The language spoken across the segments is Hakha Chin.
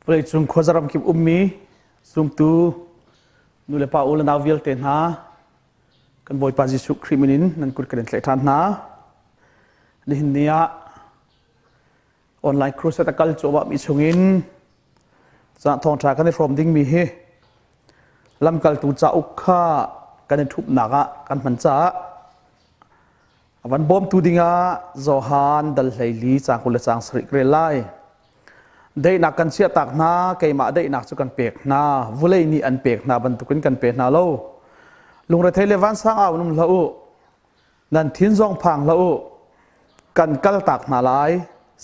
Vawleicung khuazaram kip ummi zumtu nu le pa u le nau vialte hna kan Bawipa Jesuh Khrih min in nan kut kan in tlaih ṭhan hna. Nihin ni ah online crusade a kal cuahmah mi chungin thawngṭha kan i hrawm dingmi hi lamkaltu cauk kha kan i ṭhupnak ah kan hman caah A van bawmtu dingah Johan dal 14 caang 20 le caang 7 ka rel lai. Daihnak kan chiahtak hna, keimah daihnak cu kan pek hna, vulei nih an pek hna bantukin kan pe hna lo. Lungrethei le vansang au in um hlah u, nan thin zong phang hlah u, kan kaltak hna lai,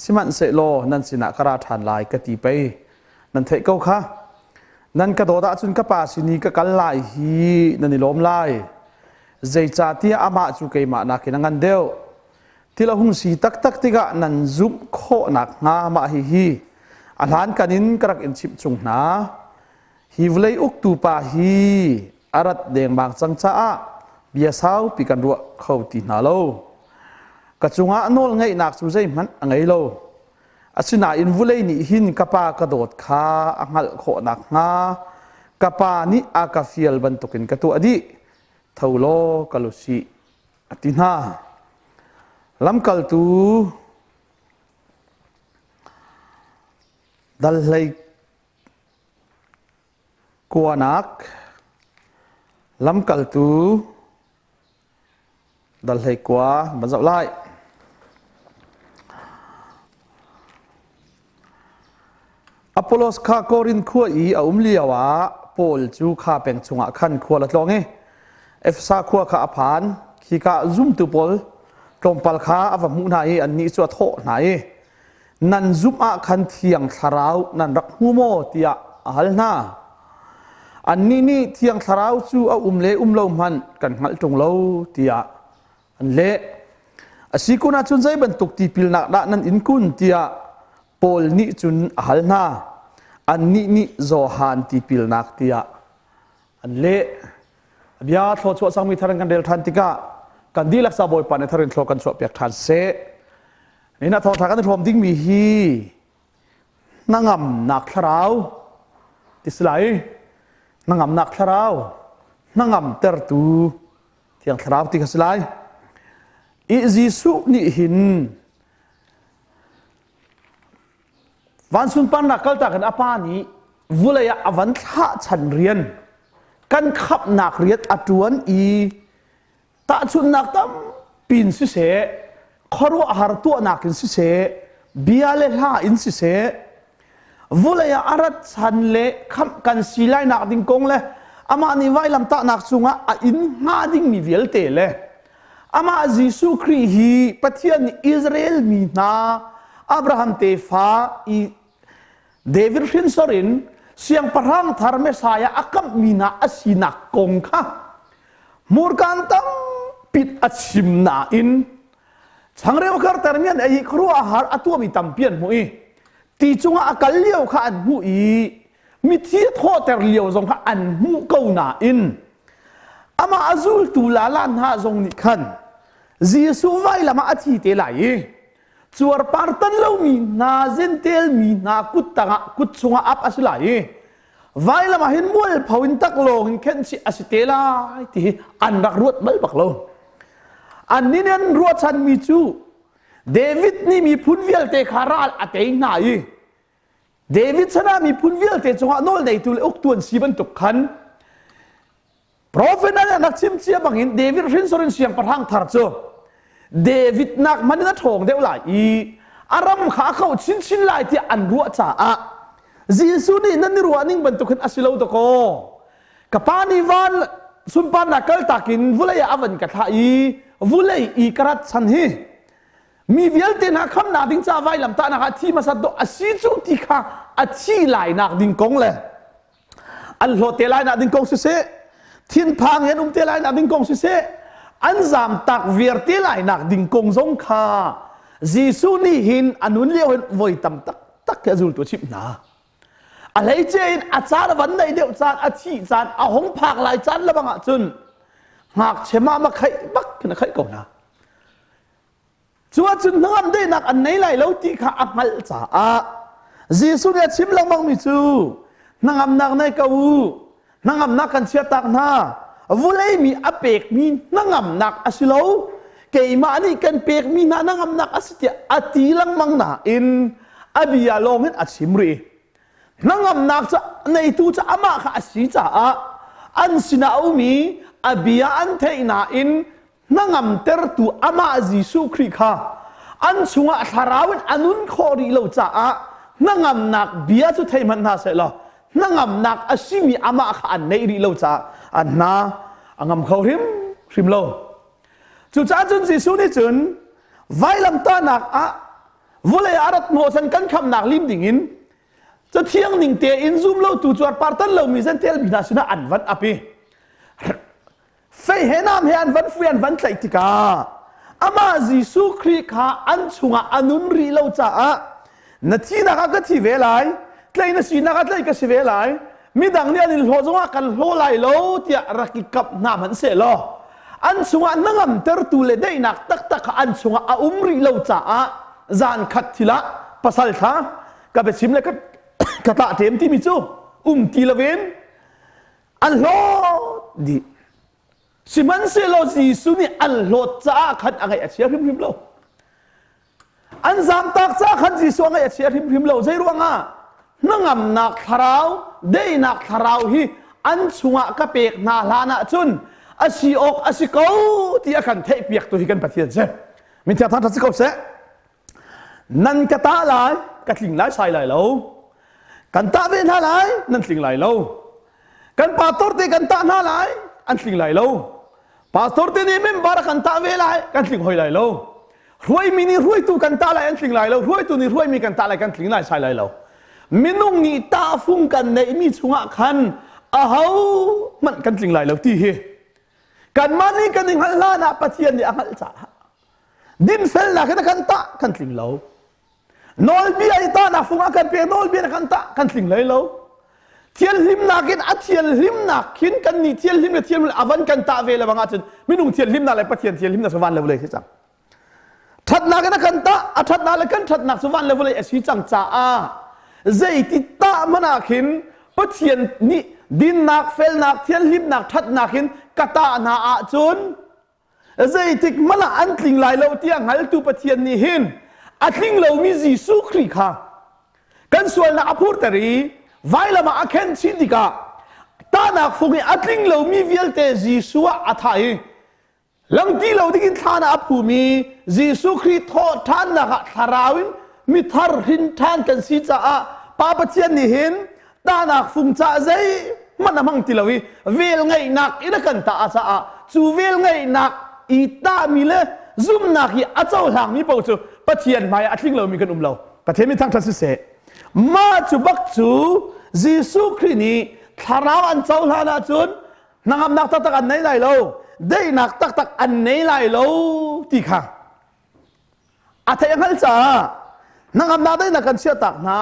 sihmanhsehlaw nan sinah ka ra ṭhan lai ka ti pei. Nan theih ko kha. Nan ka dawt ahcun ka pa sin i ka kal lai hi nan i lawm lai. Zeicahtiah amah cu keimah nakin a ngan deuh. Thil a hung si taktak tikah nan zumh khawh nakhnga mah hihi a hlankan in ka rak in chimh chung hna. Hi vawlei uktu pa hi a rat dengmang cang caah bia saupi kan ruah kho ti hna lo. Ka cungah nawl ngeihnak cu zeihmanh a ngei lo. Asinain vulei nih hin ka pa ka dawt kha a hngalh khawh nakhnga ka pa nih a ka fial bantukin ka tuah dih. Tho law kal u sih, a ti hna. Lamkaltu dal hlei kuanak lamkaltu dal hlei kua van zoh lai. Apollos kha Korin khua i a um lio ah Paul cu kha peng chungah khan khual a tlawng i Efesa khua kha a phan. Khika zumtu pawl tlawmpal kha a va hmuh hna i annih cu a thawh hna i nan zumh ah khan Thiang Thlarau nan rak hmu maw tiah a hal hna. Annih nih Thiang Thlarau cu a um le um lo hmanh kan hngalh ṭung lo tiah an leh. A si kun ahcun zei bantuk tipilnak dah nan in kun tiah Paul nih cun a hal hna. Annih nih Johan tipilnak tiah an leh. A bia thluachuah cangmi thar in kan rel ṭhan tikah kan dihlak ca Bawipa nih thar in thlua kan chuahpiak ṭhan seh. Nihin ah thawngṭha kan i hrawm dingmi hi hnangamnak thlarau ti si lai. Hnangamnak thlarau, hnangamtertu Thiang Thlarau ti kha si lai. I Jesuh nih hin van sunparnak kaltak in a pa nih vulei ah a van thlah chan rian kan khamhnak rian a ṭuan i tahchunhnak tampi in siseh khuaruahhar tuahnak in siseh bia le hla in siseh vulei ah a rat chan le khamh kan si lai nak ding kong le amah nih vailamtahnak cungah a inn hnga dingmi vialte le amah Jesuh Khrih hi Pathian nih Israel mi hna Abraham tefa i David hrinsor in siangpahrang thar Messiah a kamhmi hna a sinak kong kha hmurkaan tampi a chim nain changreu karter mi an ei i khuaruahhar a tuahmi tampi an hmuh i ti cungah a kal lio kha an hmuh i mithi a thawhter lio zong kha an hmuh ko nain amah a zultu lala hna zong nih khan Jesuh vailam ah a thi te lai i cuarpar tan lomi hna Jentail mi hna kut tangah kut chungah ap a si lai i vailam ah hin mualpho in taklawng in khenh chih a si te lai ti hi an rak ruat bal bak lo. Annih nih an ruahchanmi cu David nih miphun vialte kha ral a tei hna i David chan ah miphun vialte cungah nawlneitu le uktu an si bantuk khan Profet an rak chim cia bangin David hrinsor in siangpahrang thar cu David nak hmanh in a ṭhawng deuh lai i a ram kha a khoh chinchin lai tiah an ruah caah Jesuh nih nan i ruah ning bantuk hin a si lo dakaw ka pa nih van sunparnak kaltak in vulei ah a van ka thlah i vulei i ka rat chan hi mi vialte hna khamnak ding ca vailamtahnak ah thi hmasat dawh a si cu ti kha a thi lai nak ding kong le an hlawt te lai nak ding kong siseh thinphang in um te lai nak ding kong siseh an zamtak viar te lai nak ding kong zong kha Jesuh nih hin a nun lio hin voi tam tak tak a zultu chimh hna a hleice in a caan a van neih deuh caan a thih caan a hung phak lai caan lebang ah cun ngakchia mah ma khaih bak khin a khaih ko hna Cu ahcun hnangam daihnak an nei lai lo ti kha a hngalh caah Jesuh nih a chim lengmangmi cu hnangamnak nei ko u, hnangamnak kan chiahtak hna. Vulei mi a pekmi hnangamnak a si lo. Keimah nih kan pekmi hna hnangamnak a si tiah a ti lengmang nain a bia lawng in a chim rih. Hnangamnak cu neitu cu amah kha a si caah an sinah a um i a bia an theih nain hnangamtertu amah Jesuh Khrih kha an chungah thlarau in a nun khawh rih lo caah hnangamnak bia cu thei hmanh hna seh law hnangamnak a simi amah kha an neih rih lo caah an hna a ngam kho hrim hrim lo. Cucaah cun Jesuh nih cun vailamtahnak ah vawlei ah rat hnawhchan kan khamnak lim dingin cathiang ning tein zum lotu cuarpar tan lomi zentel mi hna sinah an van ap i fei he nam he an van fui an van tlaih tikah amah Jesuh Khrih kha an chungah a nun rih lo caah na thinak ah ka thi ve lai tlai na sinak ah tlai ka si ve lai midang nih an in hlaw zongah kan hlaw lai lo tiah rak i kap hna hmanh seh law an chungah hnangamtertu le daihnak taktak kha an chungah a um rih lo caah zan khat thil ah pasal thla ka biachim le ka tlah ṭem timi cu um ti loin an hlawt dih sihmanhsehlaw Jesuh nih an hlawt caah khan a ngaih a chia hrimhrim lo An zamtak caah khan Jesuh a ngaih a chia hrimhrim lo. Zei ruangah? Hnangamnak thlarau, daihnak thlarau hi an chungah ka pek hna hlan ahcun a si awk a si ko ti a kan theihpiak tu hi kan Pathian si. Min thiang thang si ko seh. Nan ka tah lai, ka tling lai sai lai lo. Kan tah ve hna lai, nan tling lai lo. Kan pastor te kan tah hna lai, an tling lai lo. Pastor te nih member kan tah ve lai, kan tling hoi lai lo. Hruaimi nih hruaitu kan tah lai an tling lai lo, hruaitu nih hruaimi kan tah lai kan tling lai sai lai lo. Minung nih tahfung kan neihmi chungah khan aho hmanh kan tling lai lo ti hi kanmah nih kan i hngalh hlan ah Pathian nih a hngalh caah dinfelnak in a kan tah kan tling lo. Nawlbia i tahnak fung ah kan pek nawlbia na kan tah kan tling hlei lo. Thianhlimnak in a thianhlimnak khin kan nih thianhlim le thianhlim a van kan tah ve le bang ahcun minung thianhlimnak le Pathian thianhlimnak cu van le vawlei si cang. Ṭhatnak in a kan tah a ṭhatnak le kan ṭhatnak cu van le vawlei a si cang caah zeiti tah hmanh ah khin Pathian nih dinnak, felnak, thianhlimnak, ṭhatnak in ka tah hna ahcun zeitik hmanh ah an tling lai lo tiah hngaltu Pathian nih hin a tling lomi Jesuh Khrih kha kan sualnak a phurter i vailam ah a khen chin tikah tahnak fung i a tling lomi vialte Jesuh ah a thah i langti lo dingin thlan ah a phumi Jesuh Khrih thawh ṭhannak ah thlarau in mithar hrin ṭhan kan si caah Pa Pathian nih hin tahnak fung caah zeihmanh a hmang ti lo i velngeihnak in a kan tah caah cu velngeihnak i tahmi le zumnak i a cohlangmi paoh cu Pathian hmai ah a tling lomi kan um lo. Pathian min thangṭhat siseh. Mah cu bak cu Jesuh Khrih nih thlarau an cohlan ahcun hnangamnak taktak an nei lai lo, daihnak taktak an nei lai lo ti kha a theih a hngalh caah hnangamnak daihnak kan chiahtak hna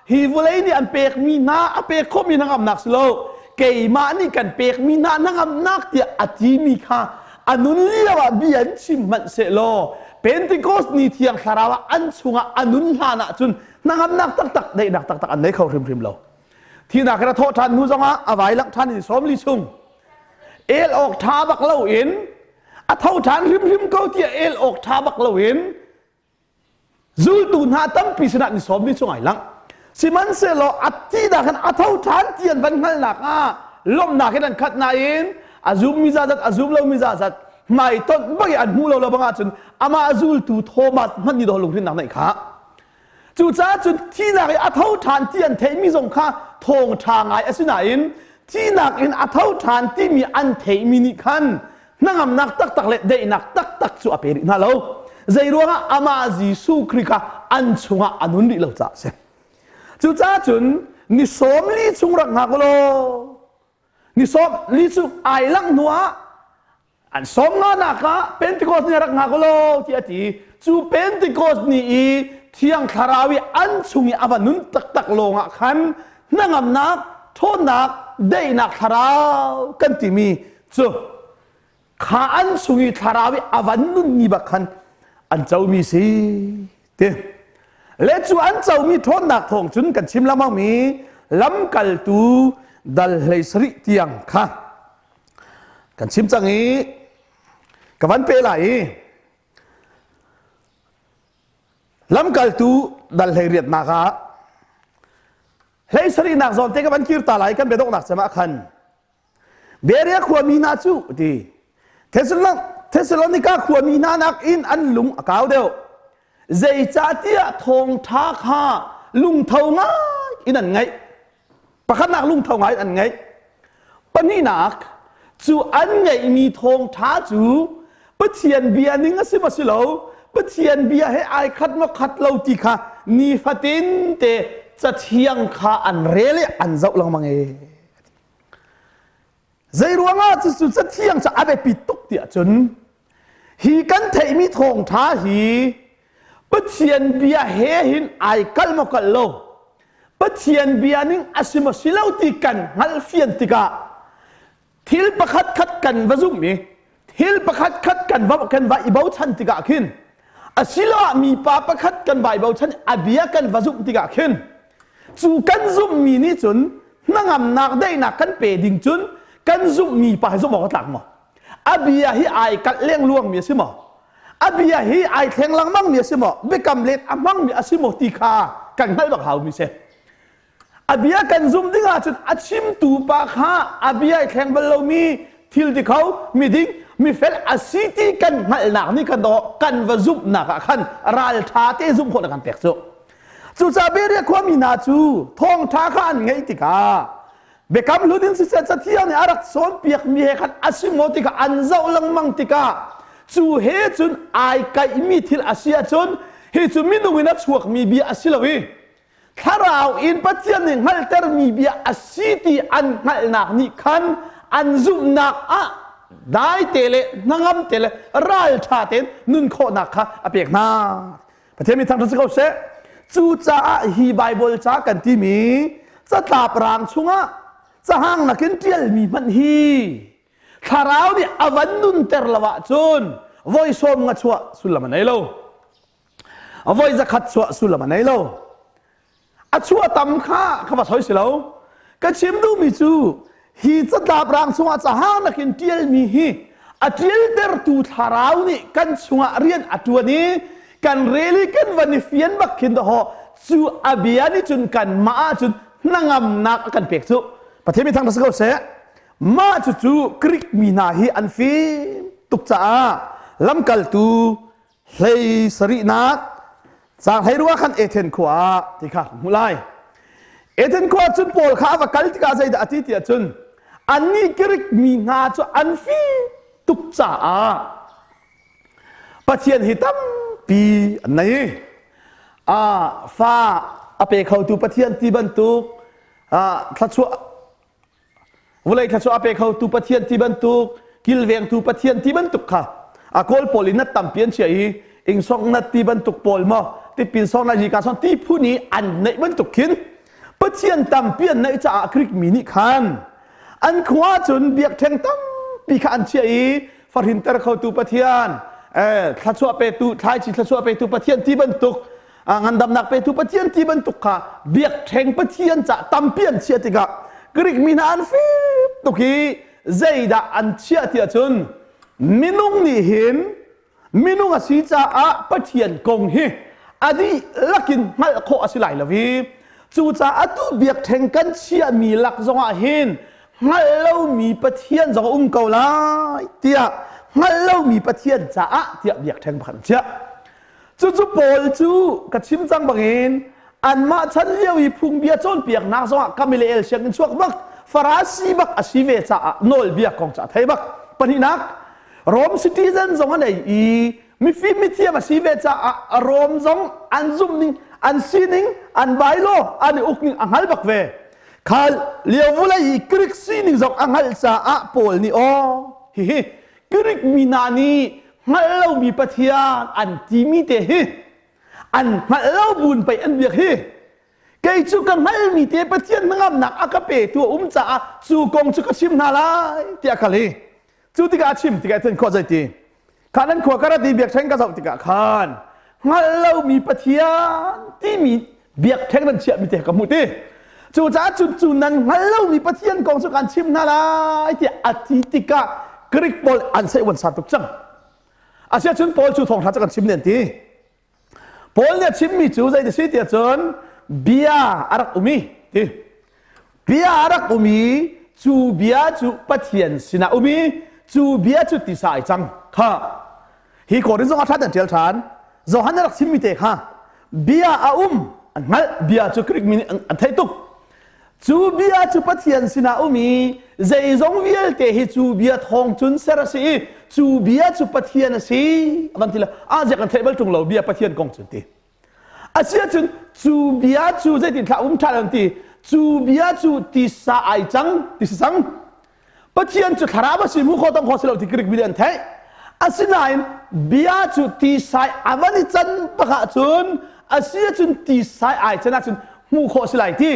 hi vawlei nih an pekmi hna a pek khawhmi hnangamnak si lo keimah nih kan pekmi hna hnangamnak tiah a timi kha a nun lio ah bia an chim hmanh sehlaw Pentecost ni thiang thlarau ah an chungah a nun hlan ahcun hnangamnak taktak daihnak taktak an nei kho hrimhrim lo thinak in a thawh ṭhan hnu zongah a vai langh ṭhan in 40 chung el awk ṭha bak lo in a tho ṭhan hrimhrim ko tiah el awk ṭha bak loin zultu hna tampi sinah ni sawm ni chung ai langh sihmanhsehlaw a thihnak khan a tho ṭhan ti an van hngalhnak ah lawmhnak in an khat nain a zummi zazat a zum lomi zazat hmaitonh bak i an hmuh lo lo bang ahcun amah zultu Thomas hmanh nih dawh lunghrinnak neih kha Cucaah cun thihnak i a tho ṭhan ti an theihmi zong kha thawngṭha ngai a si nain thihnak in a tho ṭhan timi an theihmi nih khan hnangamnak taktak le daihnak taktak cu a pe rih hna lo. Zeiruangah amah Jesuh Khrih kha an chungah a nun rih lo caah a si. Cucaah cun ni 40 chung rak hngak u law ni 40 chung ai langh hnuah An sawm nganak ah Pentecost ni rak ngak law ti a ti. Cu Pentecost ni i Thiang Thlarau i an chung i a va nun taktak lawng ah khan hnangamnak, ṭhawnnak, daihnak thlarau kan timi cu kha an chung i thlarau i a van nun ni bak khan an comi si ti. Le cu an comi ṭhawnnak thawng cun kan chim lengmangmi lamkaltu dal 17 tiang kha kan chim cang i ka van pe lai i lamkaltu dal 18nak ah 17nak zawn te ka van kir ta lai kan biadonghnak cem ah khan Berea khuami hna cu ti Thessalonika khuami hna nakin an lung a kau deuh. Zeicahtiah thawngṭha kha lungtho ngai in an ngaih. Pakhatnak lungtho ngai in an ngaih. Pahnihnak cu an ngeihmi thawngṭha cu Pathian bia ning a si maw si lo, Pathian bia he ai khat maw khat lo ti kha nifatin te cathiang kha an rel i an zoh lengmang e. Zei ruangah cucu cathiang cu a biapi tuk tiah cun hi kan theihmi thawngṭha hi Pathian bia he hin ai kalh maw kalh lo Pathian bia ning a si maw si lo ti kan hngalh fian tikah thil pakhat khat kan va zumh i thil pakhat khat kan va kan va i bochan tikah khin asiloah mipa pakhat kan va i bochan a bia kan va zumh tikah khin cu kan zumhmi nih cun hnangamnak daihnak kan pe ding cun kan zumhmi pa hi zumh awk a tlak maw a bia hi ai kalh lengluang mi a si maw a bia hi ai thleng lengmang mi a si maw biakam let a hmang mi a si maw ti kha kan hngalh bak hau mi si A bia kan zumh ding ahcun a chimtu pa kha a bia i thleng bal lomi thil ti kho miding mifel a si ti kan hngalhnak nih kan kan va zumhnak ah khan ralṭha te zumh khawh kan pek cu. Cucaah Berea khuami hna cu thawngṭha kha an ngeih tikah biakam hlun in siseh cathiang nih a rak cawnpiakmi he khan a si maw ti kha an zoh lengmang tikah cu he cun ai kaihmi thil a si ahcun hi cu minung in a chuakmi bia a si lo i Thlarau in Pathian nih hngalhtermi bia a si ti an hngalhnak nih khan an zumhnak ah dai te le hnangam te le ralṭha tein nun khawhnak kha a pek hna. Pathian mi thangṭhat si ko seh. Cucaah hi Baibal ca kan timi catlap rang chungah cahang nakin ṭialmi hmanh hi thlarau nih a van nunter lo ahcun voi sawm nga chuah sullam a nei lo. Voi zakhat chuah sullam a nei lo. A chuah tam kha ka va soi si lo. Ka chim duhmi cu hi catlap rang chungah cahang nakin ṭialmi hi a ṭialtertu thlarau nih kan chungah rian a ṭuan i kan rel i kan van i fian bak khin dahawh cu a bia nih cun kanmah ahcun hnangamnak a kan pek cu Pathian mi thang si ko seh mah cucu Greek mi hna hi an fim tuk caah lamkaltu 17nak caang 16 khan Athen khua ah ti kha hmuh lai. Athen khua cun Paul kha a va kal tikah zeidah a ti tiah cun annih Greek mi hna cu an fim tuk caah Pathian hi tampi an nei. Fa a pe khotu Pathian ti bantuk thluachuah Vawlei thluachuah a pe khotu Pathian ti bantuk, kilvengtu Pathian ti bantuk kha a Kawl pawl in nat tampi an chia i ingsong nat ti bantuk pawl maw tipin song na ka song ti phun i an neih bantuk khin Pathian tampi an neih caah Greek mi nih khan an khua cun biakṭheng tampi kha an chiah i fahrinter khotu Pathian thluachuah petu thlaici thluachuah petu Pathian ti bantuk ngandamnak petu Pathian ti bantuk kha biakṭheng Pathian ca tampi an chiah tikah Greek mi hna an fim tuk i zeidah an chiah ti ahcun minung nih hin minung a si caah Pathian kong hi a dihlak in hngalh khawh a si lai lo i cucaah atu biakṭheng kan chiahmi lak zongah hin hngalh lomi Pathian zong a um ko lai tiah hngalh lomi Pathian caah tiah biakṭheng pakhat an chiah. Cucu Paul cu ka chim cang bangin anmah chan lio i phungbia cawnpiaknak zongah Gamaliel sianginn chuak bak Farasi bak a si ve caah nawlbia kong cu a thei bak. Pahnihnak, Rome citizen zong a nei i mifim mithiam a si ve caah Rome zong an zumhning, an sining, an bylaw, an i ukning a hngal bak ve. Kha lio vulei i Greek sining zong a hngalh caah Paul nih aw hihi Greek mi hna nih hngalh lomi Pathian an timi te hi an hngalh lo buin pei an biak hi kei cu ka hngalhmi te Pathian hnangamnak a ka petu a um caah cu kong cu ka chim hna lai tiah ka li cu tikah a chim tikah then khua zeiti kha nan khua ka rat i biakṭheng ka zoh tikah khan. Hngalh lomi Pathian timi biakṭheng nan chiahmi te ka hmuh ti. Cucaah cun cu nan hngalh lomi Pathian kong cu kan chim hna lai tiah a ti tikah Greek pawl an seh wan sa tuk cang. Asiahcun Paul cu thawngṭha cu kan chim nen ti. Paul nih a chimmi cu zei ti si tiah cun bia a rak um i ti. Bia a rak um i cu bia cu Pathian sinah um i cu bia cu tisa ai cang kha. Hi Korin zong ah ṭhan an ṭial ṭhan. Johan a rak chimmi te kha bia a um an hngalh bia cu Greek mi nih an theih tuk. Cu bia cu Pathian sinah um i zeizong vialte hi cu bia thawng cun ser a si i cu bia cu Pathian a si. A van ti le ah ziak kan theih bal ṭung lo bia Pathian kong cun ti. Asiahcun cu bia cu zeitin thlah um ṭhan an ti. Cu bia cu tisa ai cang ti si cang. Pathian cu thlarau a si hmu kho tong kho si lo ti Greek mi nih an theih. Asinain bia cu tisai a van i can bak ahcun a si ahcun tisai ai can ahcun hmuh khawh si lai ti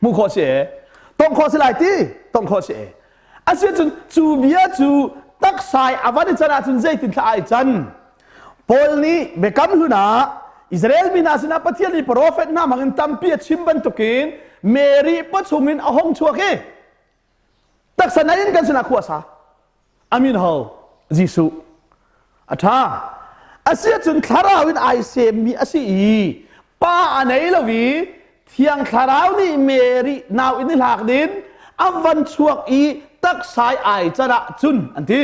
hmuh khawh si e tong khawh si lai ti tong khawh si e a si ahcun cu bia cu taksai a van i can ahcun zeitin thla ai can Paul nih biakam hlun ah Israel mi hna sinah Pathian nih profet hna hmangin tampi a chim bantukin Mary pawchung in a hong chuak i Taksa nei in kan sinah khua sa. Amin ho Jesuh. A ṭha. Asiahcun thlarau in ai semmi a si i pa a nei lo i thiang thlarau nih Mary nau in i hlak din a van chuak i taksai ai can ah cun an ti.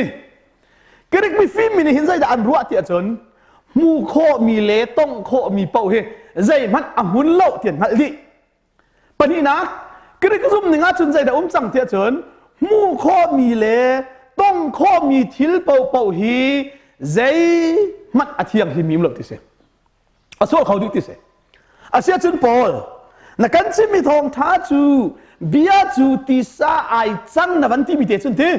Greek mifim mi nih hin zeidah an ruah ti ahcun hmuh khawhmi le tongh khawhmi paoh hi zeihmanh a hmun lo ti an hngalh dih. Pahnihnak, Greek zumhning ahcun zeidah um cang tiah cun hmuh khawhmi le tong khawhmi thil paohpaoh hi zeihmanh a thianghlim mi um lo ti si. A sual kho dih ti si. Asiahcun Paul, na kan chimmi thawngṭha cu bia cu tisa ai cang na van timi te cun ti.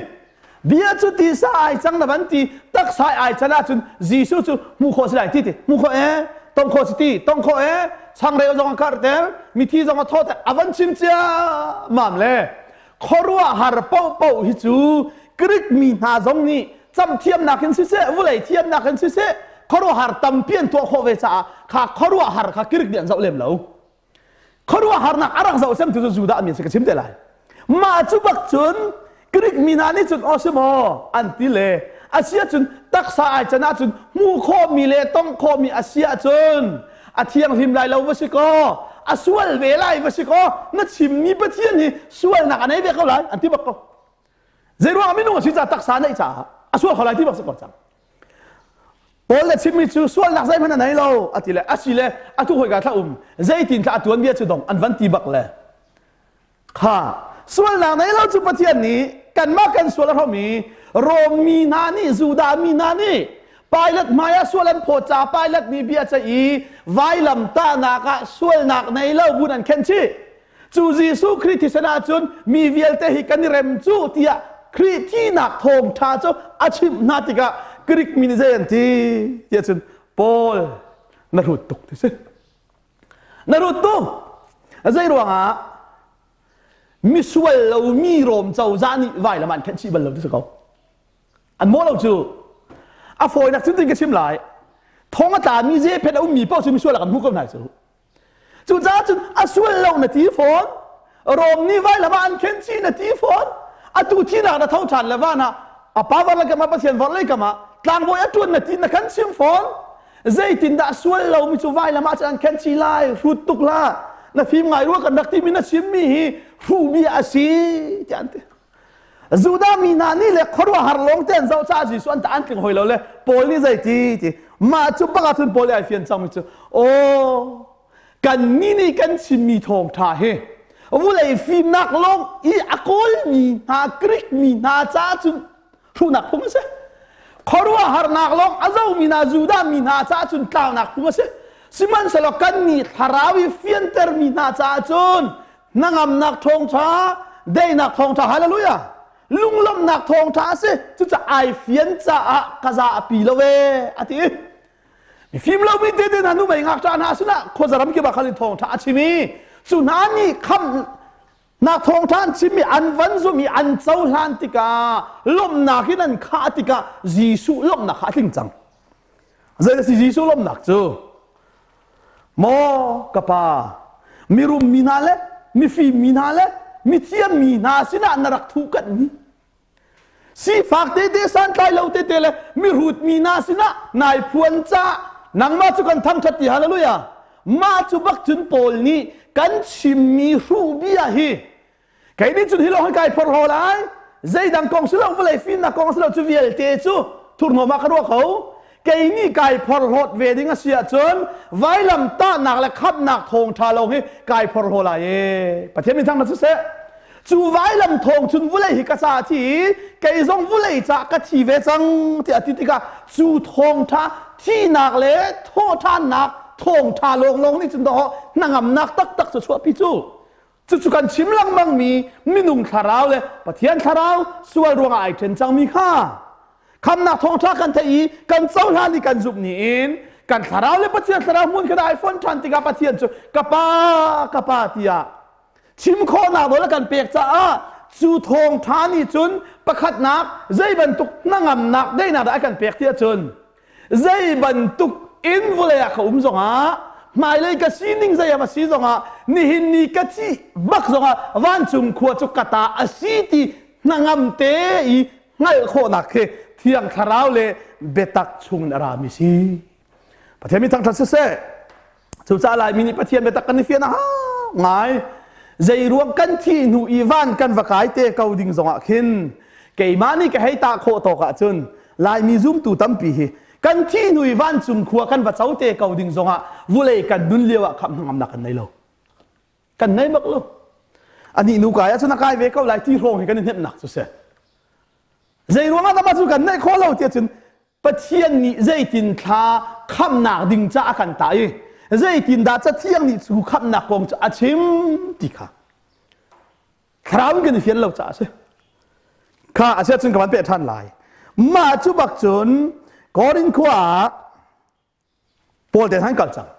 Bia cu tisa ai cang na van ti taksa ai can ahcun Jesuh cu hmuh khawh si lai ti ti hmuh khawh ee tong khawh si ti tong khawh ee changreu zong a karhter mithi zong a thawter a van chim cia mam le khuaruahhar paohpaoh hi cu Greek mi hna zong nih camthiamnak in siseh vulei thiamnak in siseh khuaruahhar tampi an tuah khawh ve caah kha khuaruahhar kha Greek nih an zoh lem lo Khuaruahharnak a rak zoh cemtu cu Judah mi an si ka chim te lai. Mah cu bak cun Greek mi hna nih cun aw si maw an ti le a si ahcun taksa ai can ahcun hmuh khawhmi le tongh khawhmi a si ahcun a thianghlim lai lo va si kaw a sual ve lai va si kaw na chimmi Pathian hi sualnak a nei ve ko lai an ti bak ko. Zeiruang minung a si caah taksa neih caah a sual kho lai ti bak si ko cang. Paul le chimmi cu sualnak zeihmanh a nei lo a ti le a si le atu hoi thla um zeitin thla a tuan bia cu dong an van ti bak le kha sualnak nei lo cu Pathian nih kanmah kan sual a hrom i Rom mi hna nih Judah mi hna nih Pilate hmai ah sual an phawt caah Pilate nih bia ceih i vailam tahnak ah sualnak nei lo bun an khen chih Cu Jesuh Khrih thisen ahcun mi vialte hi kan i rem cu tiah Khrih thihnak thawngṭha cu a chimh hna tikah Greek mi nih zei an ti tiah cun Paul na hrut tuk ti si. Na hrut tuk. Zei ruangah misual lomi Rom cozah nih vailam an khenh chih bal lo ti si ko. An mawh lo cu. A fawinak cun tin ka chim lai. Thong a tlami zephet a ummi paoh cu misual ah kan hmuh ko hna cu. Cucaah cun a sual lo na ti fawn. Rom nih vailam ah an khen chih na ti fawn. Atu thinak na tho ṭhan le van ah a pa var le kam ah Pathian vor lei kam ah tlangbawi a ṭuan na ti na kan chim fawn. Zeitindah sual lomi cu vailam ah cun an khen chih lai hrut tuk hlah. Na fim ngai rua kan rak timi na chimmi hi hruhmi a si tiah an ti. Judah mi hna nih le khuaruahhar lawng te an zoh caah Jesuh an ta an tling hoi lo le Paul nih zeiti ti mah cu bak ahcun Paul nih ai fian cangmi cu aw kan mi nih kan chimmi thawngṭha hi vulei fimnak lawng i a kawlmi hna Greek mi hna caah cun hruhnak phung a si khuaruahharnak lawng a zomi hna Judah mi hna caah cun tlaunak phung a si sihmanhsehlaw kan nih thlarau i fiantermi hna caah cun hnangamnak thawngṭha daihnak thawngṭha hallelujah lunglawmhnak thawngṭha a si cucaah ai fian caah ka za a pi lo e a ti mifim lomi te te hna nu mei ngakṭah hna sinah khuazaram kip ah khan in thawngṭha a chim i cu hna nih khamhnak thawngṭha an chim i an van zum i an cohlan tikah lawmhnak in an khah tikah Jesuh lawmhnak kha a tling cang zei a si Jesuh lawmhnak cu? Maw ka pa, mirum mi hna le mifim mi hna le mithiam mi hna sinah na rak thuh kanh Sifak tete santlai lo tete le mihrut mi hna sinah nai phuan caah nangmah cu kan thangṭhat ti hallelujah. Mah cu bak cun Paul nih kan chimmi hruh bia hi kei nih cun hi lawng hi kai phorhlaw lai zeidang kong si lo vawlei fimnak kong si lo cu vialte cu thurhnawm ah ka ruah ko kei nih kai phorhlawt ve ding a si ahcun vailam tahnak le khamhnak thawngṭha lawng hi kai phorhlaw lai e Pathian min thangṭhat siseh cu vailam thawng cun vulei hi ka ca a thi i kei zong vulei ca ka thi ve cang tiah a ti tikah cu thawngṭha thihnak le thawhṭhannak thawngṭha lawnglawng nih cun dawh hnangamnak taktak cu chuahpi cu Cucu kan chim lengmangmi minung thlarau le Pathian thlarau sual ruangah ai ṭhen cangmi kha khamnak thawngṭha kan theih i kan cohlan i kan zumh ni in kan thlarau le Pathian thlarau hmun kha ai fonh ṭhan tikah Pathian cu ka pa ka pa tiah chim khawhnak nawl a kan pek caah cu thawngṭha nih cun pakhatnak zei bantuk hnangamnak daihnak dah a kan pek tiah cun zei bantuk in vawlei ah ka um zongah hmailei ka sining zei a si zongah nihin ni ka thih bak zongah vancung khua cu ka ta a si ti hnangam te i hngalh khawhnak khi thiang thlarau le biatak chung in a rami si Pathian mi thangṭhat siseh Cucaah Laimi nih Pathian biatak kan i fian a hau ngai. Zei ruang kan thih hnu i van kan va kai te ko ding zongah khin keimah nih ka hei tah khawh tawk ahcun Laimi zumtu tampi hi kan thih hnu i vancung khua kan va co te ko ding zongah vulei kan nun lio ah khamh hnangamnak kan nei lo. Kan nei bak lo. Anih nu kai ahcun a kai ve ko lai ti hrawng hi kan i hnemhnak cu si. Zei ruangah dah mah cu kan neih khawh lo tiah cun Pathian nih zeitin thla khamnak ding ca a kan tah i zeitindah Cathiang nih cu khamnak kong cu a chim ti kha thlarau in kan i fian lo caah a si. Kha a si ahcun ka van peh ṭhan lai. Mah cu bak cun Korin khua ah Paul te han kal cang.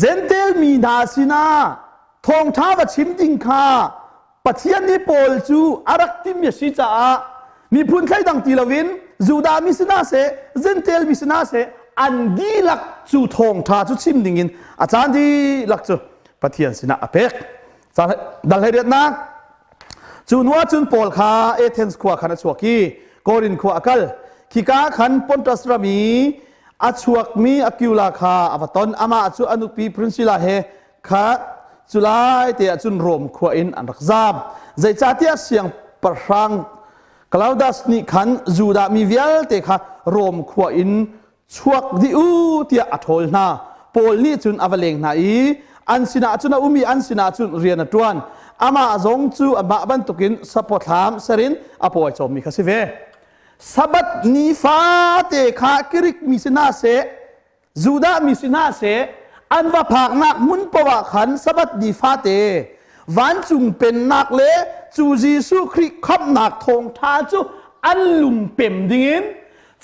Gentel mi hna sinah thawngṭha va chim ding kha Pathian nih Paul cu a rak timmi a si caah miphun thleidang ti loin Judah mi sinah seh Gentel mi sinah seh an dihlak cu thawngṭha cu chim dingin a caan dihlak cu Pathian sinah a pek. Dal hlei riatnak Cu hnu ah cun Paul kha Athens khua khan a chuak i Korin khua a kal. Khika khan Pontus ram i a chuakmi Aquila kha a va ton. Amah cu a nupi Priscilla he kha cu lai te ah cun Rom khua in an rak zaam. Zeicahtiah siangpahrang Claudius nih khan Judah mi vialte kha Rom khua in chuak dih u tiah a ṭhawl hna. Paul nih cun a va leng hna i an sinah cun a um i an sinah cun rian a ṭuan. Amah zong cu amah bantukin sapothlam ser in a pawi cawmmi kha si ve. Sabbath ni fate kha Greek mi si hna seh, Judah mi si hna seh, an va phaknak hmun paoh ah khan Sabbath ni fate vancung pennak le cu Jesuh Khrih khamhnak thawngṭha cu an lungpem dingin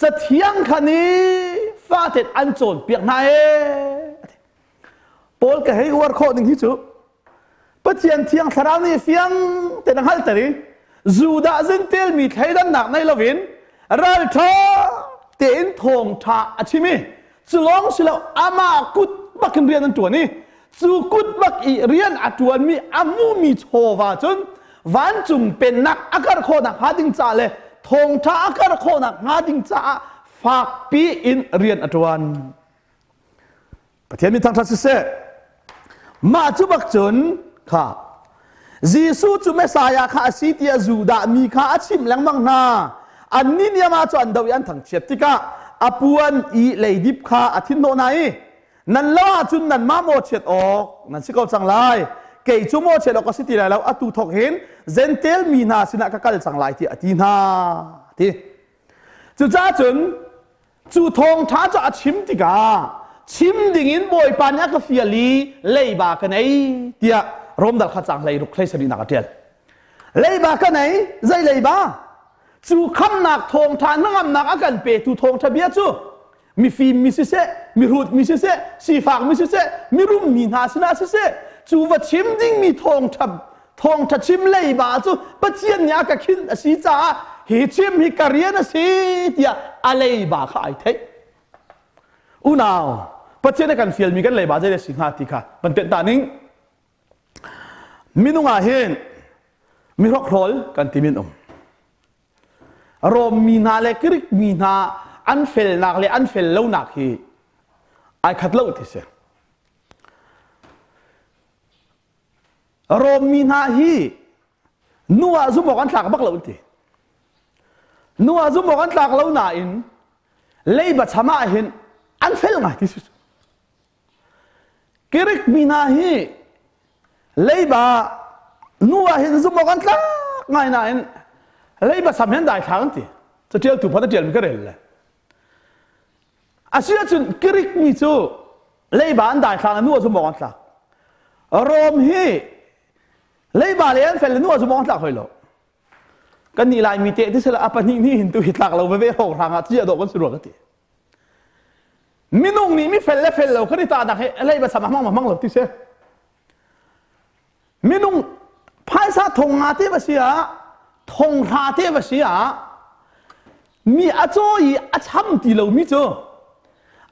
Cathiang kha ni faten an cawnpiak hna ee. Paul ka hei uar khawh ding hi cu Pathian thiang thlarau nih fiang tein a hngalhter i Judah zintel mi thleidannak nei loin ralṭha tein thawngṭha a chim i cu lawng si lo amah kut bak in rian an ṭuan i cu kut bak i rian a ṭuanmi a hmumi chawva cun vancung pennak a karh khawhnak hnga ding ca le thawngṭha a karh khawhnak hnga ding caah fakpi in rian a ṭuan. Pathian min thangṭhat siseh. Mah cu bak cun kha Jesuh cu Messiah kha a si tiah Judah mi kha a chimh lengmang hna. Annih nih amah cu an doh i an thangchiat tikah a puan i leidip kha a thinhnawh hna i nan lo ahcun nanmah mawhchiat awk nan si ko cang lai kei cu mawhchiat awk ka si ti lai lo atu thawk hin Jentail mi hna sinah ka kal cang lai tiah a ti hna ti cucaah cun cu thawngṭha cu a chim tikah chim dingin Bawipa nih a ka fial i leiba ka nei tiah Rom dal kha cang hlei ruk hlei sarihnak a ṭial leiba ka nei zei leiba cu khamnak thawngṭha hnangamnak a kan petu thawngṭha bia cu mifim mi siseh mihrut mi siseh sifak mi siseh mirum mi hna sinah siseh cu va chim dingmi thawngṭha thawngṭha chim leiba cu Pathian nih a ka khinh a si caah hi chim hi ka rian a si tiah a leiba kha ai theih unau. Pathian a kan fialmi kan leiba zei si hnga ti kha van tenh ta ning. Minung ah hin mi hrokhrawl kan ti min um. Rom mi hna le Greek mi hna an felnak le an fel lonak hi ai khat lo ti si. Rom mi hna hi nu ah zumh awk an tlak bak lo an ti. Nu ah zumh awk an tlak lo nain leiba cham ah hin an fel ngai ti si. Greek mi hna hi leiba nu ah hin zumh awk an tlak ngai nain leiba sam hin dai thlang an ti. Catialtu phat a tial mi ka rel le. Asiahcun Greek mi cu leiba an dai thlang nu ah zumh awk an tlak. Rom hi leiba le an fel le nu ah zumh awk an tlak hoi lo. Kan nih Laimi te ti sila a pahnih nih hin tu hi tlak lo veve hrawng hrang ah cia dawh kan si rua ka ti. Minung nih mi fel le fel lo kan i tahnak hi leiba sam a hmang ma hmang lo ti si. Minung phaisa thong nga te va si ah thong hra te va si ah mi a caw i a cham ti lo mi cu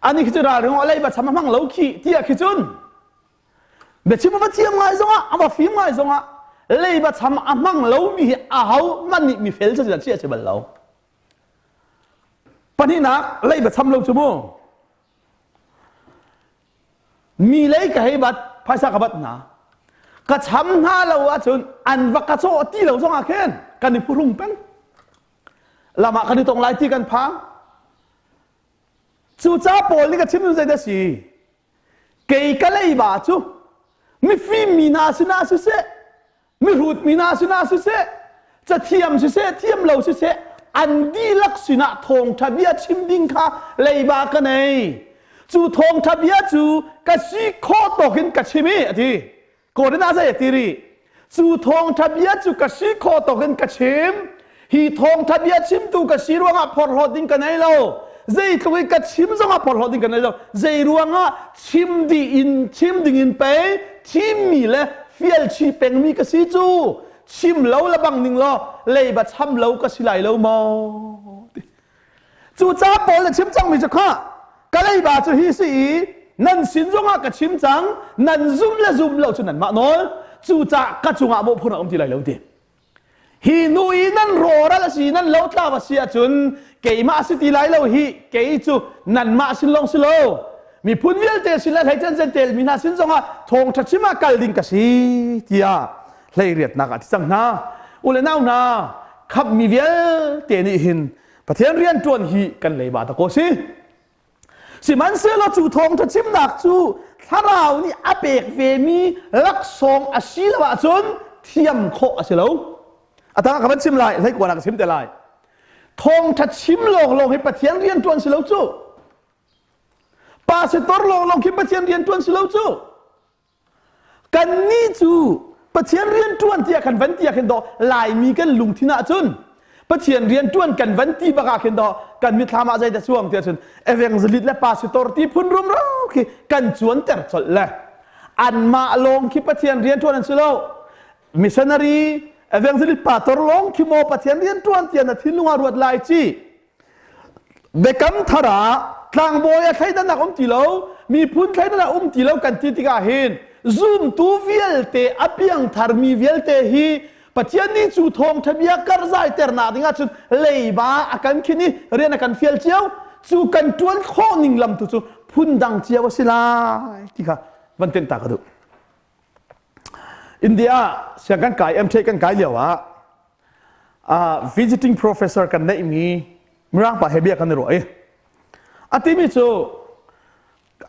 ani khi cu ralring a leiba cham a hmang lo khi tiah khi cun biachim a va thiam ngai zongah a va fim ngai zongah leiba cham a hmang lo mi hi a ho man nih mi fel cu chia si bal lo pahnihnak leiba cham lo cu mu Mi lei ka hei bat, phaisa ka bat hna. Ka cham hna lo ahcun an va ka cawh ti lo zongah khin kan i phuhrung peng. Lam ah kan i tong lai ti kan phang. Cucaah Paul nih ka chim cu zeidah si? Kei ka leiba cu mifim mi hna sinah siseh, mihrut mi hna sinah siseh, cathiam siseh, thiam lo siseh, an dihlak sinah thawngṭha bia chim ding kha leiba ka nei. Cu thawngṭha bia cu ka si khawh tawk in ka chim i a ti. Korin ah zei a ti rih? Cu thawngṭha bia cu ka si khawh tawk in ka chim. Hi thawngṭha bia chimtu ka si ruangah phorhlawt ding ka nei lo. Zeitluk i ka chim zongah phorhlawt ding ka nei lo. Zei ruangah chim dih in chim ding in pei thimmi le fial chih pengmi ka si cu chim lo le bang ning law leiba cham lo ka si lai lo maw? Cu ca Paul na chim cangmi cu kha ka leiba cu hi si i nan sin zongah ka chim cang nan zum le zum lo cu nanmah nawl cucaah ka cungah mawhphurhnak um ti lai lo ti. Hi nu i nan rawral a si nan lotlau a si ahcun keimah a si ti lai lo hi kei cu nanmah sin lawng si lo miphun vialte sin le hleicen zentel mi hna sin zongah thawngṭha chim ah kal ding ka si tiah hleiriatnak ah ti cang hna u le nau hna khamhmi vialte nih hin Pathian rian ṭuan hi kan leiba ta ko si Sihmanhsehlaw cu thawngṭha chimnak cu thlarau nih a pek vemi laksawng a si lo ahcun thiam khawh a si lo. A tangah ka van chim lai, hleikuan ah ka chim te lai. Thawngṭha chim lawnglawng hi Pathian rian ṭuan si lo cu. Pastor lawnglawng khi Pathian rian ṭuan si lo cu. Kannih cu Pathian rianṭuan tiah kan van ti ah khin dawh Laimi kan lungthin ahcun Pathian rianṭuan kan van ti bak ah khin dawh kan mitthlam ah zeidah cuang tiah cun evangelist le pastor ti phun rumro khi kan cuanter colh le anmah lawng khi Pathian rianṭuan an si lo missionary evangelist pastor lawng khi maw Pathian rianṭuan tiah na thinlung ah ruat lai ci Biakam thar ah tlangbawi a thleidannak um ti lo, miphun thleidannak um ti lo kan ti tikah hin zumtu vialte a piangthar mi vialte hi Pathian nih cu thawngṭha bia karzaiternak ding ahcun leiba a kan khin i rian a kan fial cio cu kan ṭuan khawh ning lam tu cu phundang cio a si lai ti kha van tenh ta ka duh. India siang kan kai MTA kan kai lio ah visiting professor kan neihmi Mirang pa he bia kan i ruah i a timi cu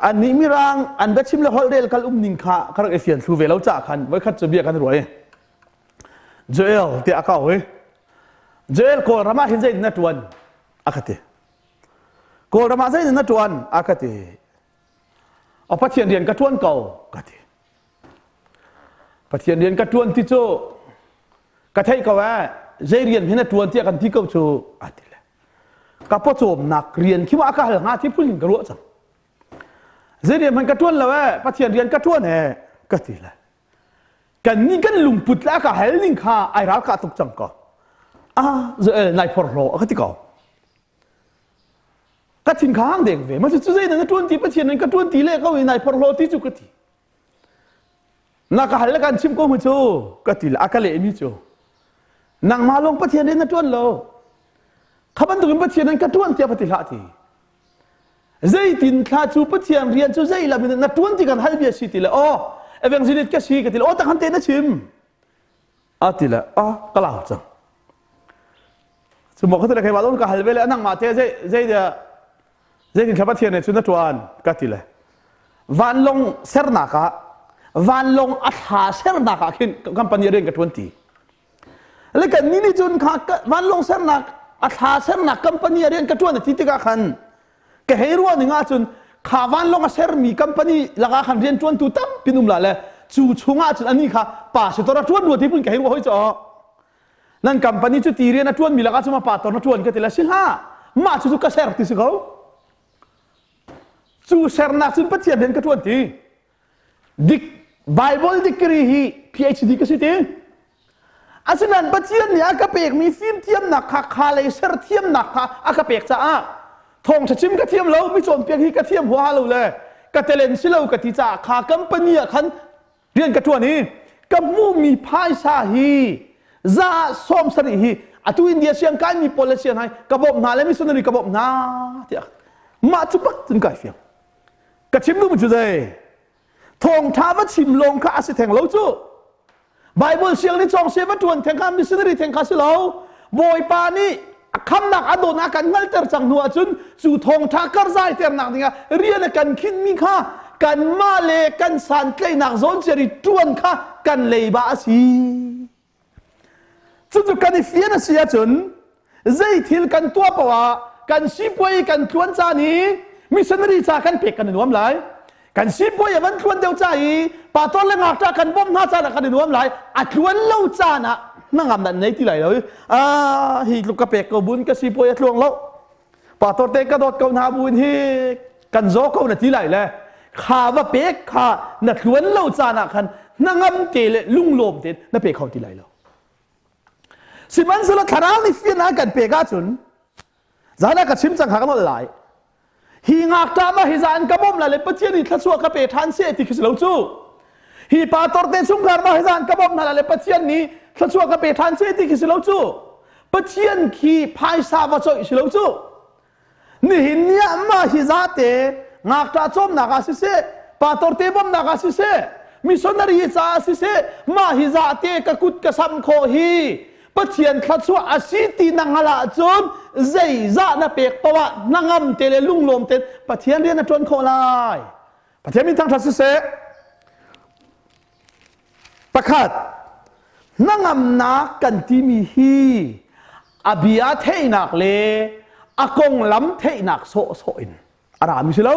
annih Mirang an biachim le holh rel kal um ning kha ka rak i fian thlu ve lo caah khan voikhat cu bia kan i ruah i Joel tiah a ka au i Joel Kawlram ah hin zeitin na ṭuan a ka ti Kawlram ah zeitin na ṭuan a ka ti a Pathian rian ka ṭuan ko ka ti Pathian rian ka ṭuan ti cu ka theih ko eh zei rian hin a ṭuan tiah kan ti ko cu a ti le ka pawcawmnak rian khi ma ka hal hnga ti phun in ka ruah cang zei rian hmanh ka ṭuan lo eh Pathian rian ka ṭuan eh ka ti le kan nih kan lungput le a ka hal ning kha ai ral ka tuk cang ko ah Joel nai phorhlaw a ka ti ko. Ka thin kha hang deng ve. Ma cu zei na ṭuan ti Pathian in ka ṭuan ti le ko i nai phorhlaw ti cu ka ti. Na ka hal le kan chim ko mu cu ka ti le a ka leh mi cu. Nangmah lawng Pathian in na ṭuan lo. Kha bantukin Pathian in ka ṭuan tiah va ti hlah ti. Zeitin thla cu Pathian rian cu zei lam in na ṭuan ti kan hal bia si ti le aw evangelist ka si ka ti le aw tak han te na chim. A ti le a ka lau cang. Cu maw ka ti le keimah zong ka hal ve le nangmah te zei zei zeitin thla Pathian nih cun na ṭuan ka ti le vanlawng sernak ah vanlawng a thla sernak ah khin company rian ka ṭuan ti. Le kan ni nih cun kha vanlawng sernak a thla sernak company rian ka ṭuan a ti tikah khan ka hei ruah ning ahcun kha vanlawng a sermi company lakah khan rian ṭuantu tampi um la le cu chungah cun ani kha pastor a ṭuan rua ti pun ka hei ruah hoi caw. Nan company cu ti rian a ṭuanmi lakah cun ma pastor na ṭuan ka ti le si hlah mah cu cu ka ser ti si ko. Cu sernak cun Pathian rian ka ṭuan ti. Dik Bible degree hi PhD ka si ti. Asinain Pathian nih a ka pekmi fimthiamnak kha kha lei serthiamnak kha a ka pek caah thawngṭha chim ka thiam lo, mi cawnpiak hi ka thiam huaha lo le ka talent si lo ka ti caah kha company ah khan rian ka ṭuan i ka hmuhmi phaisa hi za 70 hi atu India siang kaimi pawl le siang hai ka bawmh hna le missionary ka bawmh hna tiah mah cu bak cun kai fiang. Ka chim duhmi cu zei? Thawngṭha va chim lawng kha a si theng lo cu. Bible siang nih cawng se va ṭuan theng kha missionary theng kha si lo. Bawipa nih a khamnak a dawtnak kan hngalter cang hnu ahcun cu thawngṭha karzaiternak dingah rian a kan khinhmi kha kanmah le kan santlaihnak zawn ciar i ṭuan kha kan leiba a si. Cucu kan i fian a si ahcun zei thil kan tuah paoh ah kan sipuai kan tluan caan i missionary ca kan pek kan i nuam lai. Kan sipuai a van tluan deuh ca i pastor le ngakṭah kan bawmh hna caan ah kan i nuam lai. A tluan lo caan ah hnangam nan nei ti lai lo i ah hi tluk ka pek ko bun ka sipuai a tluang lo. Pastor te ka dawt ko hna buin hi kan zaw ko na ti lai le kha va pek kha na tluan lo caan ah khan hnangam te le lunglawm tein na pe kho ti lai lo. Sihmanhsehlaw thlarau nih fiannak kan pek ahcun zan ah ka chim cang kha ka nolh lai. Hi ngakṭah ma hi zan ka bawmh lai le Pathian nih thluachuah ka pe ṭhan seh ti khi si lo cu. Hi pastor te chungkhar ma hi zan ka bawmh hna lai le Pathian nih thluachuah ka pe ṭhan seh ti khi si lo cu. Pathian khi phaisa va coih si lo cu. Nihin ni ah mah hi zate ngakṭah cawmnak ah siseh, pastor te bawmhnak ah siseh, missionary caah siseh, mah hi zate ka kut ka sam khawh hi Pathian thluachuah a si ti na hngalh ahcun zeizah na pek paoh ah hnangam te le lunglawm te Pathian rian na ṭuan khawh lai. Pathian min thangṭhat siseh. Pakhat, hnangamnak kan timi hi a bia theihnak le a konglam theihnak sawhsawh in a rami si lo.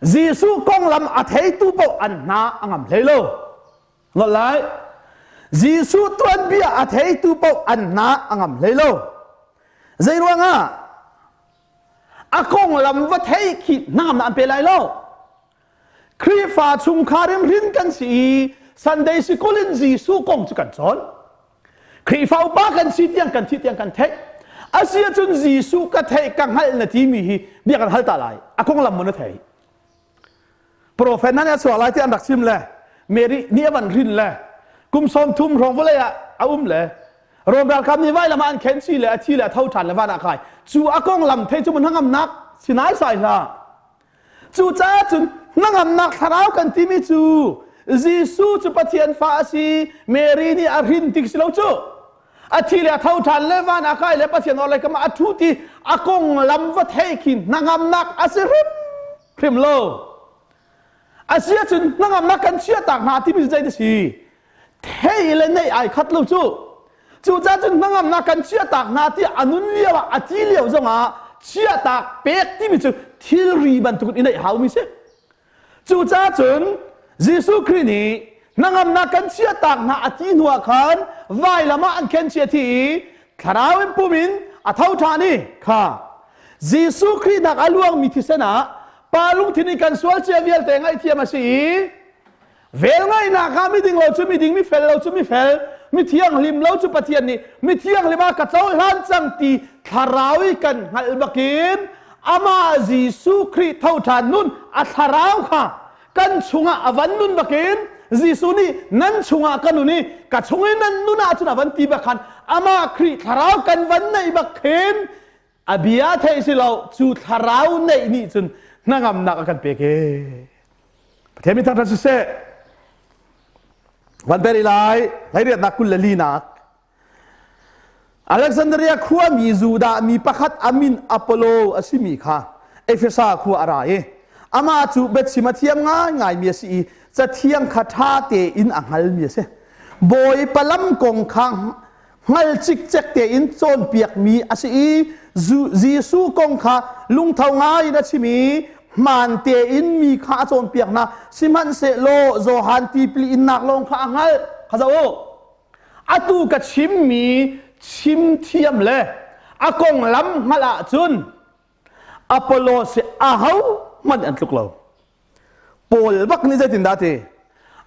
Jesuh konglam a theitu paoh an hna a ngam hlei lo. Nolh lai. Jesuh tuanbia a theitu paoh an hna a ngam hlei lo. Zei ruangah? A konglam va thei khi hnangamnak an pe lai lo. Khrihfa chungkhar in hrin kan si i Sunday sikul in Jesuh kong cu kan cawn. Khrihfa upa kan si tiang kan thih tiang kan theih. Asi ahcun Jesuh ka theih ka hngalh na timi hi bia kan hal ta lai. A konglam maw na theih? Prophet hna nih a chuak lai ti an rak chim le Mary nih a van hrin le kum 30 hrawng vawlei ah a um le Rom ralkap nih vailam ah an khen si le a thi le a tho ṭhan le van ah kai. Cu a konglam thei cu mun hnangamnak sinai sai hlah. Cucaah cun hnangamnak thlarau kan timi cu Jesuh cu Pathian fa a si, Mary nih a hrin tik si lo cu. A thi le a tho ṭhan le van a kai le Pathian orhlei kam ah a ṭhu ti a konglam va theih khi hnangamnak a si hrimhrim lo. A si ahcun hnangamnak kan chiahtak hna timi cu zei a si? Thei le neih ai khat lo cu. Cucaah cun hnangamnak kan chiahtak hna tiah a nun lio ah a thi lio zongah chiahtak pek timi cu thilri bantukin i neih haumi si. Cucaah cun Jesuh Khrih nih hnangamnak kan chiahtak hna a ti hnu ah khan vailam ah an khen chia thi i thlarau in pum in a tho ṭhan i kha Jesuh Khrih nak a luangmi thisen ah pa lungthin in kan sual cia vialte ngaihthiam a si i Velngeihnak ah miding lo cu miding, mifel lo cu mifel, mi thianghlim lo cu Pathian nih mi thianghlim ah ka cohlan cang ti Thlarau i kan hngalh bakin amah Jesuh Khrih tho ṭhan nun a thlarau kha kan chungah a van nun bakin Jesuh nih nan chungah ka nun i ka chung i nan nun ahcun a van ti bak khan amah Khrih thlarau kan van neih bak khin a bia theih si lo cu thlarau neih nih cun hnangamnak a kan pek e. Pathian mi thangṭhat siseh. Van beri lai hleiriatnak 24nak Alexandria khuami Judah mi pakhat a min Apollo a simi kha Efesa khua a ra i amah cu biachim a thiam ngaingaimi a si i cathiang kha ṭha tein a hngalmi a si. Bawipa lam kong kha hngal cikcek tein cawnpiakmi a si i Jesuh kong kha lungtho ngaiin a chim i hmaan tein mi kha a cawnpiak hna. Sihmanhsehlaw Johan tipil innak lawng kha a hngalh. Kha zoh u. Atu ka chimmi chim thiam le a konglam hngalh ahcun Apollos hi aho hmanh an tluk lo. Paul bak nih zeitindah ti?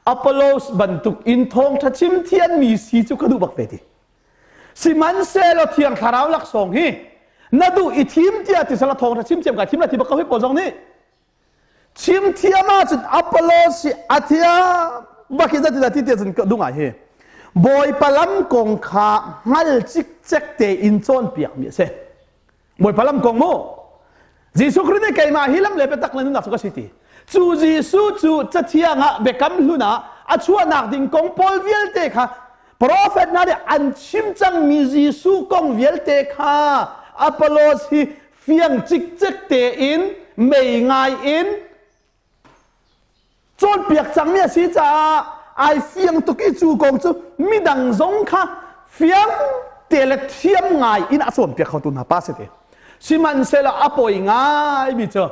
Apollos bantuk in thawngṭha chim thiammi si cu ka duh bak ve ti. Sihmanhsehlaw Thiang Thlarau laksawng hi na duh i thim tiah ti sala thawngṭha chim thiam kai thim la ti bak ko hi Paul zong nih. Chim thiam ahcun Apollos hi a thiam bak hi zeitindah ti tiah cun ka duh ngai hi. Bawipa lam kong kha hngal cikcek tein cawnpiakmi a si. Bawipa lam kong mu. Jesuh Khrih nih keimah hi lam le biatak le nunnak cu ka si ti. Cu Jesuh cu Cathiang ah biakam hlun ah a chuahnak ding kong pawl vialte kha profet hna nih an chim cangmi Jesuh kong vialte kha Apollos hi fiang cikcek tein mei ngai in cawnpiak cangmi a si caah ai fiang tuk i cu kong cu midang zong kha fiang te le thiam ngai in a cawnpiak khotu hna pa si te. Sihmanhsehlaw a poi ngaimi cu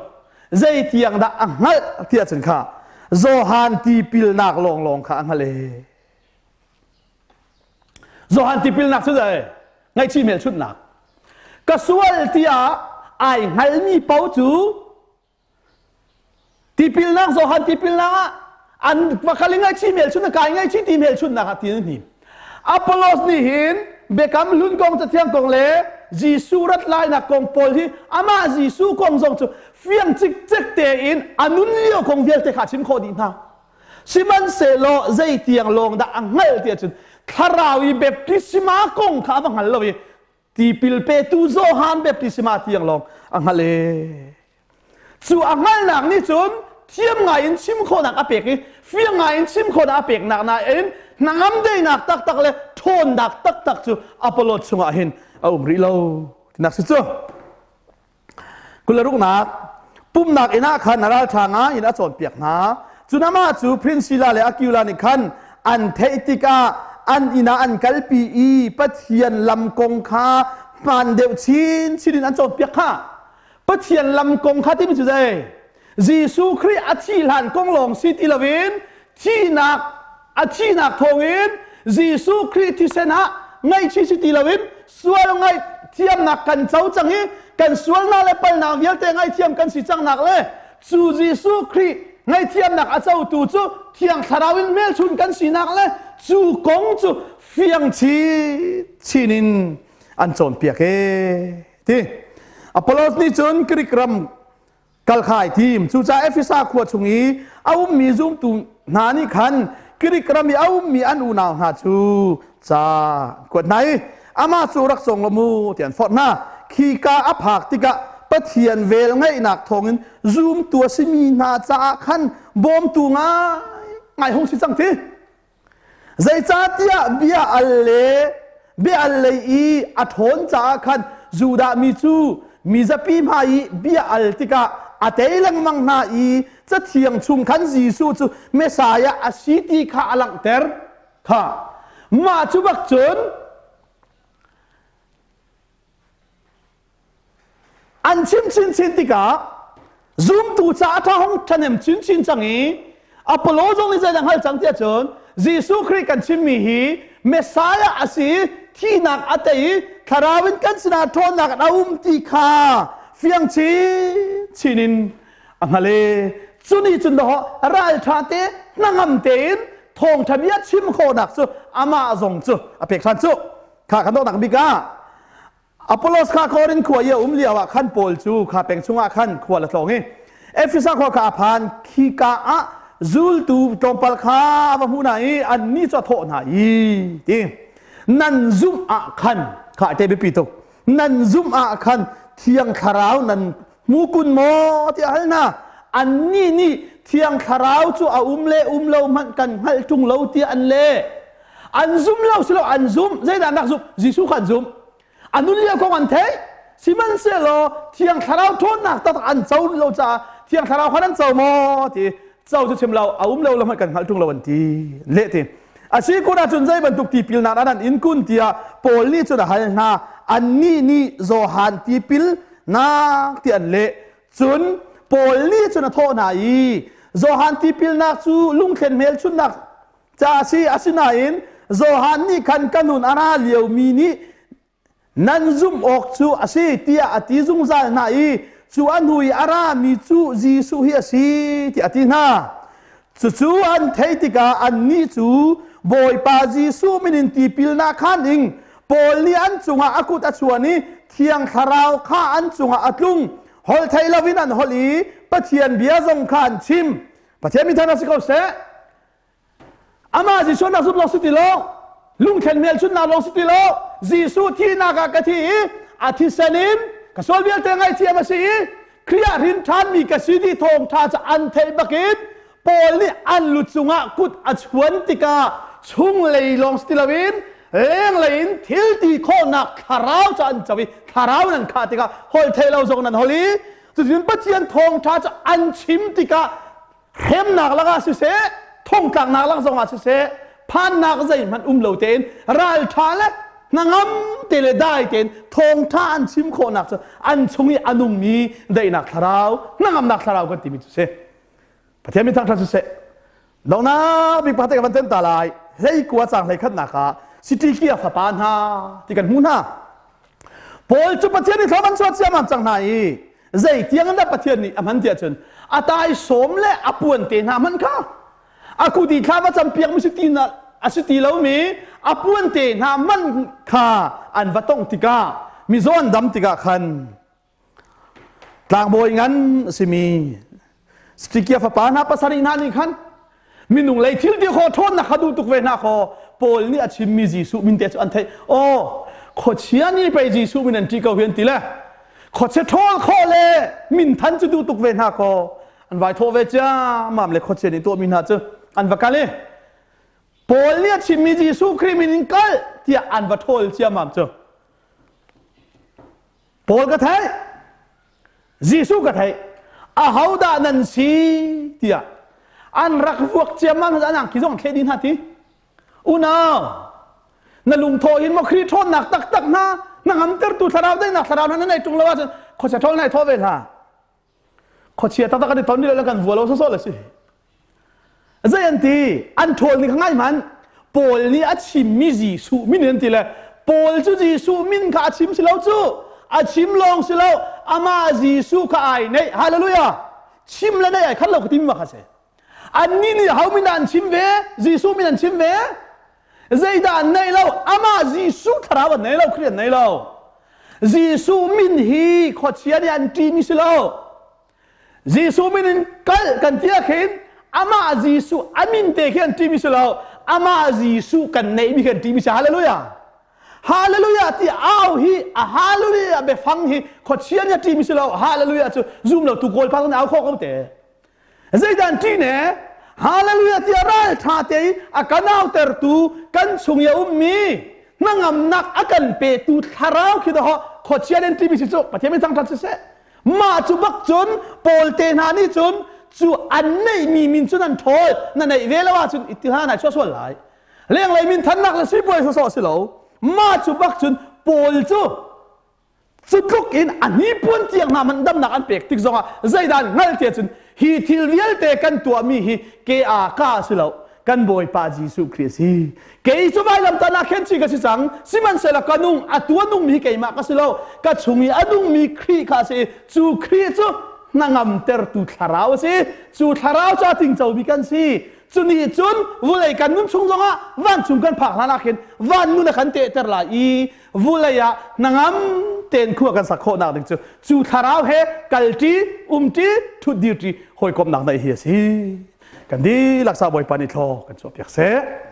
zeitiang dah a hngalh tiah cun kha Johan tipilnak lawnglawng kha a hngalh ee. Johan tipilnak cu zei? Ngaihchih hmelchunhnak. Ka sual tiah ai hngalmi paoh cu tipilnak Johan tipilnak ah an pakhat in ngaihchih hmelchun kai ngaihchih ti hmelchunhnak ah ti an hnim. Apollos nih hin biakam hlun kong cathiang kong le Jesuh rat lainak kong pawl hi amah Jesuh kong zong cu fiang cikcek tein a nun lio kong vialte kha a chim khawh dih hna. Sihmanhsehlaw zeitiang lawng dah a hngalh ti ahcun thlarau i baptisma kong kha a va hngal lo i tipil petu Johan baptisma tiang lawng a hngal e. Cu a hngalhnak nih cun thiam ngai in chim khawhnak a pek i fiang ngai in chim khawhnak a peknak nain hnangam deinak taktak le ṭhawnnak taktak cu Apollos chungah hin a um rih lo tinak si cu. 26nak pumhnak inn ah khan a ralṭha ngai in a cawnpiak hna. Cun amah cu Priscilla le Aquila nih khan an theih tikah an inn ah an kalpi i Pathian lam kong kha hmaan deuh chinchin in an cawnpiak kha. Pathian lam kong kha timi cu zei? Jesuh Khrih a thih hlan kong lawng si ti loin thihnak a thihnak thawngin Jesuh Khrih thisen ah ngaihchih si ti loin sual ngaihthiamnak kan co cang i kan sualnak le palnak vialte ngaihthiam kan si cangnak le cu Jesuh Khrih ngaihthiamnak a cotu cu Thiang Thlarau in hmelchun kan sinak le cu kong cu fiang chinchin in an cawnpiak ee ti Apollos nih cun Greek ram kal kha ai tim. Cucaah Efesa khua chung i a ummi zumtu hna nih khan Greek ram i a ummi an unau hna cu ca an kuat hna i amah cu rak cawng law mu ti an forh hna. Khika a phak tikah Pathian vel ngeihnak thawngin zumtu a simi hna caah khan bawmtu ngai ngai hung si cang ti. Zeicahtiah bia al le bia al lei i a ṭhawn caah khan Judah mi cu mi zapi hmai i bia al tikah a tei lengmang hna i Cathiang chung khan Jesuh cu Messiah a si ti kha a langhter. Kha mah cu bak cun An chim chinchin tikah zumtu caah ṭha hong ṭhahnem chinchin cang i Apollo zong nih zeidah hngal cang tiah cun Jesuh Khrih kan chimmi hi Messiah a si i thihnak a tei i thlarau in kan sinah ṭhawnnak a um ti kha fiang chinchin in a hngal i cu nih cun dawh ralṭha te hnangam tein thawngṭha bia chim khawhnak cu amah zong cu a pek ṭhan cu kha kan dawhnak bik ah. Apollos kha Korin khua i a um lio ah khan Paul cu kha peng chungah khan khua la tlawng i Efesa khua kha a phan. Khika ah zultu tlawmpal kha a va hmuh hna i annih cu a thawh hna i ti nan zumh ah khan kha te biapi tuk nan zumh ah khan thiang thlarau nan hmu kun maw tiah a hal hna. Annih nih thiang thlarau cu a um le um lo hmanh kan hngalh ṭung lo tiah an leh. An zum lo si lo an zum. Zeidah an rak zumh? Jesuh kha an zumh. A nun lio kong an theih. Sihmanhsehlaw thiang thlarau ṭhawnnak taktak an co lo caah thiang thlarau kha nan co maw ti co cu chim lo a um lo lo hmanh kan hngalh ṭung lo an ti. Leh ti. A si kun ahcun zei bantuk tipilnak dah nan in kun tiah Paul nih cun a hal hna. Annih nih Johan tipil nak ti an leh. Cun Paul nih cun a thawh hna i Johan tipilnak cu lungthlen hmelchunhnak ca a si. Asinain Johan nih khan ka nun a ra liomi nih nan zumh awk cu a si tiah a ti zungzal hna i cu a hnu i a rami cu Jesuh hi a si tiah a ti hna. Cucu an theih tikah annih cu Bawipa Jesuh min in tipilnak khan ing Paul nih an cungah a kut a chuan i Thiang Thlarau kha an cungah a tlung. Holh theih loin an holh i Pathian bia zong kha an chim. Pathian min thang si ko seh. Amah Jesuh nak zumh lawng si ti lo, lungthlen hmelchunhnak lawng si ti lo, Jesuh thihnak ah ka thi i a thisen in ka sual vialte ngaihthiam a si i Khrih ah hrin ṭhanmi ka si ti thawngṭha cu an theih bakin Paul nih an lu cungah kut a chuan tikah chunglei lawng si ti loin lenglei in thil ti khawhnak thlarau cu an co i thlarau nan khah tikah holh theih lo zong nan holh i cutin Pathian thawngṭha cu an chim tikah hremnak lakah siseh thongtlaknak lak zongah siseh phannak zeihmanh um lo tein ralṭha le hnangam te le dai tein thawngṭha an chim khawhnak cu an chung i a nungmi daihnak thlarau hnangamnak thlarau kan timi cu si Pathian min thangṭhat siseh donghnak bik pakhat ka van ten ta lai hlei kua cang hlei khatnak ah Sitikia fapa hna ti kan hmu hna Paul cu Pathian nih thla van chuah ciammam cang hna i zei tiang dah Pathian nih a hman tiah cun a taisawm le a puan te hna hman kha a kuti thla va campiak mi si ti na a si ti lomi a puan te hna man kha an va tongh tikah mizaw an dam tikah khan Tlangbawi ngan a simi Stikia fapa hna pasarih hna nih khan minung lei thil ti khaw ṭhawnnak kha duh tuk ve hna khaw Paul nih a chimmi Jesuh min te cu an theih. Aw, khuachia nih pei Jesuh min an ṭih ko hi an ti le khuachia ṭhawl khawh le min than cu duh tuk ve hna kaw an vai thawh ve ciammam le khuachia nih tuahmi hna cu an va kal i Paul nih a chimmi Jesuh Khrih min in kal tiah an va ṭhawl ciammam cu. Paul ka theih Jesuh ka theih ahodah nan si tiah an rak vuak ciammam an angki zong thleh dih hna ti unau na lungthawh hin maw Khrih ṭhawnnak taktak hna na ngamtertu thlarau daihnak thlarau hna na nei ṭung lo ahcun khuachia ṭhawl nai thawh ve hlah khuachia taktak kan i ton lo kan vua lo sawsawh le si zei an ti an ṭhawl ning kha ngai hmanh Paul nih a chimmi Jesuh min an ti le Paul cu Jesuh min kha a chim si lo cu a chim lawng si lo amah Jesuh kha ai neih hallelujah chim le neih ai khat lo ka timi ma kha si annih nih ho min dah an chim ve Jesuh min an chim ve zeidah an neih lo amah Jesuh thlarau an nei lo Khrih an nei lo Jesuh min hi khuachia nih an ṭihmi si lo Jesuh min in kal kan ti ah khin amah Jesuh a min te khi an ṭihmi si lo amah Jesuh kan neihmi kan ṭihmi si hallelujah hallelujah ti au hi a hallelujah biafang hi khuachia nih a ṭihmi si lo hallelujah cu zum lo tu kawl pa kan au khawh ko te Zeidah an ṭih ne? Hallelujah tiah ralṭha te i a kan autertu kan chung i a ummi hnangamnak a kan petu thlarau khi dawh khuachia nan ṭihmi si cu Pathian min thangṭhat siseh. Mah cu bak cun Paul te hna nih cun cu an neihmi min cun an ṭhawl na neih ve lo ahcun i ti hna nai chuah sual lai. Lenglei min thannak le sipuai sawsawh si lo. Mah cu bak cun Paul cu Cu tluk in a hnipuan tiang hna hmanh damnak an pek tik zongah zeidah an hngalh tiah cun hi thil vialte kan tuahmi hi ke a ka si lo kan Bawipa Jesuh Khrih a si. Kei cu vailamtan ah khen ka si cang sihmanhsehlaw ka nung a tu a nungmi hi keimah ka si lo ka chung i a nungmi Khrih kha a si cu Khrih cu hnangamtertu thlarau a si cu thlarau cu a tingcomi kan si cu nih cun vulei kan nun chung zongah vancung kan phak hlan ah khin van nun a kan tehter lai i vulei ah hnangam tein khua kan sak khawhnak ding cu cu thlarau he kalṭi, umṭi, ṭhutdirṭi, hawikomhnak neih hi a si. Kan dihlak sa Bawipa nih thlaw kan chuahpiak seh.